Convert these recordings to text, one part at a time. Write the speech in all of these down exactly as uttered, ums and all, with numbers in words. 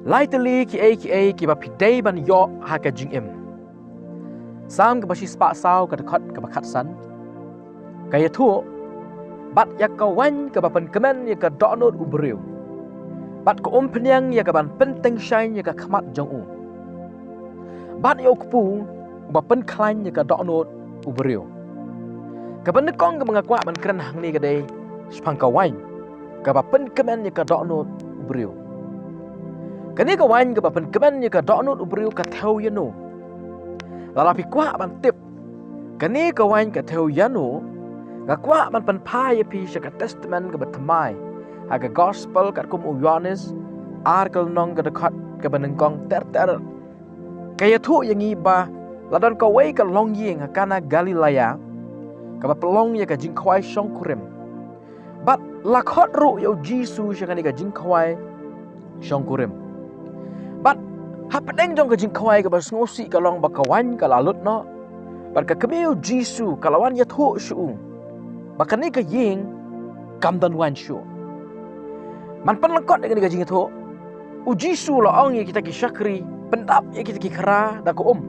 Lai tylli kiei kiei kiba phi dei ban ïoh ha ka jingim. Salm kaba shispah saw ka dkhot kaba khatsan ka ïathuh, bad ïa ka waiñ kaba pynkmen ïa ka dohnud u briew, bad ka umphniang ïa kaban pyntyngshaiñ ïa ka khmat jong u, bad ïa u kpu uba pynkhlaiñ ïa ka dohnud u briew. Kaba nyngkong kaba nga kwah ban kren hangne ka dei shaphang ka waiñ kaba pynkmen ïa ka dohnud u briew. Kane ka waiñ kaba pynkmen ïa ka dohnud u briew ka thew ïano? Lada phi kwah ban tip kane ka waiñ ka thew ïano, nga kwah ban pynphai ïa phi sha ka Testament kaba thymmai, ha ka Gospel katkum u Ïoannis, ar ka lynnong ka dkhot kaba nyngkong ter ter. Ka ïathuh ïa ngi ba la don kawei ka longïing ha Kana Galilea, kaba pynlong ïa ka jingkhawai shongkurim. Bad la khot ruh ïa u Jisu sha kane ka jingkhawai shongkurim. Bad hapdeng jong ka jingkhawai kaba sngewsih ka long ba ka waiñ ka la lut noh. Bad ka kmie u Jisu ka la wan ïathuh sha u ba kane ka ïing kam don waiñ shuh. Man pynlyngkot ïa kane ka jingïathuh, u Jisu la ong ïa kita ki shakri, pyndap ïa kita ki khra da ka um.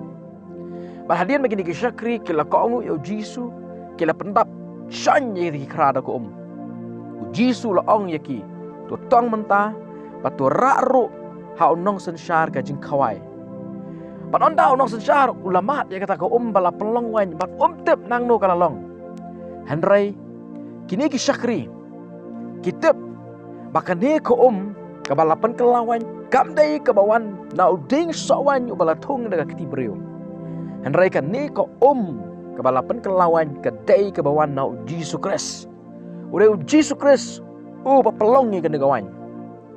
Bad hadien ba kine ki shakri ki la kohnguh ïa u Jisu, ki la pyndap shaiñ ïa ki khra da ka um. U Jisu la ong ïa ki, to tong mynta, bad to rah ruh ha u nongsynshar ka jingkhawai. Bad ynda u nongsynshar u la mad ïa kata ka um ba la pynlong waiñ, bad um tip nangno ka la long. Hynrei kine ki shakri ki tip ba kane ka um kaba la pynkylla waiñ kam dei kaba wan na u dieng soh waiñ uba la thung da ka kti briew. Hynrei kane ka um kaba la pynkylla waiñ ka dei kaba wan na u Jisu Khrist. U dei u Jisu Khrist uba pynlong ïa kane ka waiñ.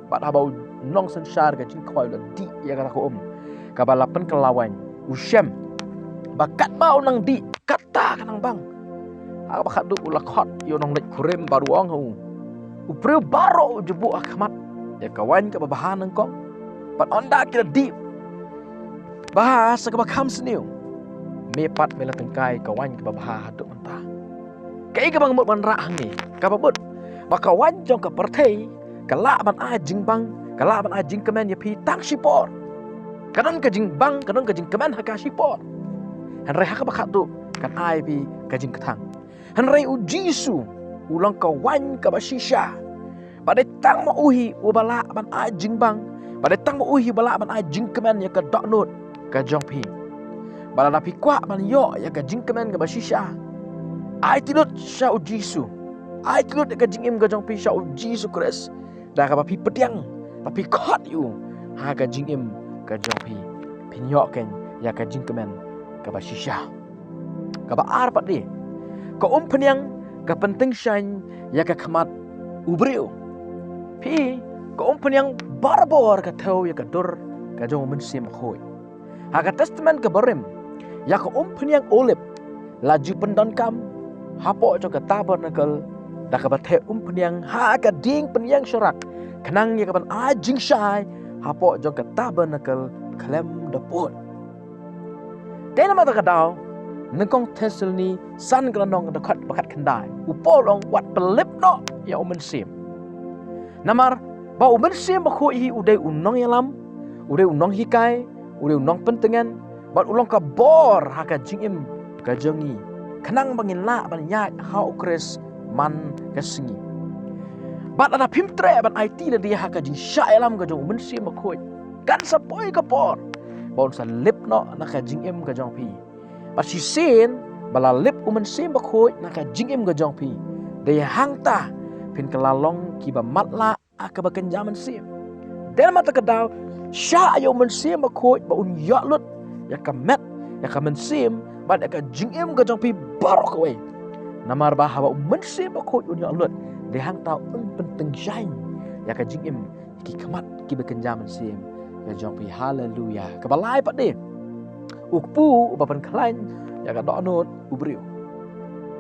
Bad haba u nongsynshar ka jingkhawai u la dih ïa kata ka um kaba la pynkylla waiñ, u shem ba katba u nang dih, kata ka nang bang. Ha kaba khatduh u la khot ïa u nongleit kurim bad u ong ha u, u briew baroh u ju buh ha khmat ïa ka waiñ kaba bha nyngkong. Bad ynda ki la dih bha sa kaba kham sniew, me pat me la tyngkai ka waiñ kaba bha haduh mynta. Kaei kaba nga mut ban rah hangne? Kaba mut ba ka waiñ jong ka pyrthei ka lah ban ai jingbang, ka lah ban ai jingkmen ïa phi tang shipor. Ka don ka jingbang, ka don ka jingkmen ha ka shipor. Hynrei ha kaba khatduh kan ai phi ka jingkthang. Hynrei u Jisu u long ka waiñ kaba shisha. Ba dei tang ma u hi uba lah ban ai jingbang, ba dei tang ma u hi uba lah ban ai jingkmen ïa ka dohnud ka jong phi. Ba lada phi kwah ban ïoh ïa ka jingkmen kaba shisha, aiti lut sha u Jisu. Aiti lut ïa ka jingim ka jong phi sha u Jisu Khrist. Da kaba phi pdiang, da phi khot ïa u ha ka jingim ka jong phi, phin ïoh keiñ ïa ka jingkmen kaba shisha. Kaba ar pat de, ka umphniang ka pyntyngshaiñ ïa ka khmat u briew. Phi, ka umphniang barabor ka thew ïa ka dur ka jong u Mynsiem Bakhuid. Ha ka Testament kaba rim, ïa ka umphniang olib la ju pyndonkam hapoh jong ka tabernacle da kaba theh umphniang ha ka dieng pynïeng sharak, khnang ïa kaban ai jingshai hapoh jong ka tabernacle khlem da pud. Te namar kata ka daw, nyngkong Thessaloni san ka lynnong ka dkhot ba khatkhyndai, u Paul u ong wat pynlip noh ïa u Mynsiem. Namar ba u Mynsiem Bakhuid hi u dei u nongïalam, u dei u nonghikai, u dei u nongpyntngen, bad u long ka bor ha ka jingim ka jong ngi, khnang ba ngin lah ban ïaid ha u Khrist man ka sngi. Bad lada phim treh ban aiti lade ha ka jingshah ïalam ka jong u Mynsiem Bakhuid, kan sa poi ka por ba un sa lip noh na ka jingim ka jong phi. Bad shisien ba la lip u Mynsiem Bakhuid na ka jingim ka jong phi, dei hangta phin kylla long kiba matlah ha kaba kynja mynsiem. Te namar kata ka daw, shah ïa u Mynsiem Bakhuid ba un ïoh lut ïa ka met, ïa ka mynsiem, bad ïa ka jingim ka jong phi baroh kawei. Namar ba haba u Mynsiem Bakhuid un ïoh lut, dei hangta un pyntyngshaiñ ïa ka jingim, ïa ki khmat kiba kynja mynsiem ka jong phi. Haleluya. Kaba lai pat de, u kpu uba pynkhlaiñ ïa ka dohnud u briew.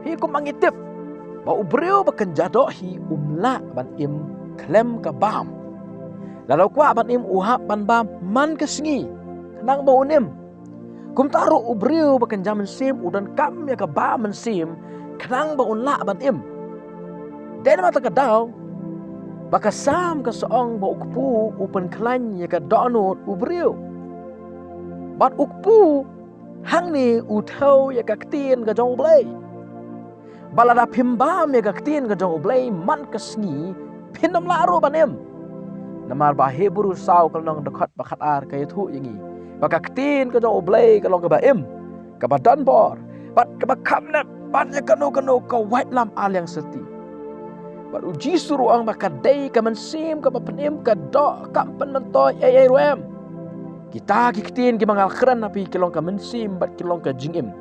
Phi, kumba ngi tip ba u briew ba kynja doh hi um lah ban im khlem ka bam. Lada u kwah ban im u hap ban bam man ka sngi khnang ba un im. Kumta ruh u briew ba kynja mynsiem u donkam ïa ka bam mynsiem khnang ba un lah ban im. Te namar kata ka daw, Ba ka Salm ka sa ong ba u kpu u pynkhlaiñ ïa ka dohnud u briew. Bad u kpu hangne u thew ïa ka ktien ka jong U Blei. Ba lada phim bam ïa ka ktien ka jong U Blei man ka sngi, phin ym lah ruh ban im. Namar ba Hebru saw ka lynnong dkhot ba khatar ka ïathuh ïa ngi ba ka ktien ka jong U Blei ka long kaba im, kaba don bor, bad kaba kham nep ban ïa kano kano ka waitlam ar liang syrti. Bad U Jisu ruh u ong ba ka dei ka mynsiem kaba pynim, ka doh kam pynmyntoi ei ei ruh em. Kita ki ktien kiba nga la kren ha phi ki long ka mynsiem bad ki long ka jingim.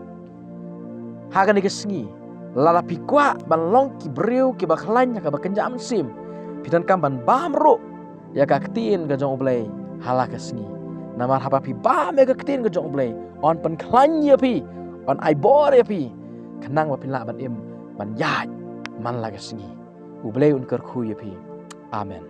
Ha kane ka sngi, lada phi kwah ban long ki briew kiba khlaiñ ha kaba kynjah mynsiem, phi donkam ban bam ruh ïa ka ktien ka jong U Blei ha la ka sngi. Namar haba phi bam ïa ka ktien ka jong U Blei, yn pynkhlaiñ ïa phi, yn ai bor ïa phi, khnang ba phin lah ban im, ban ïaid man la ka sngi. U Blei un kyrkhu ïa phi. Amen.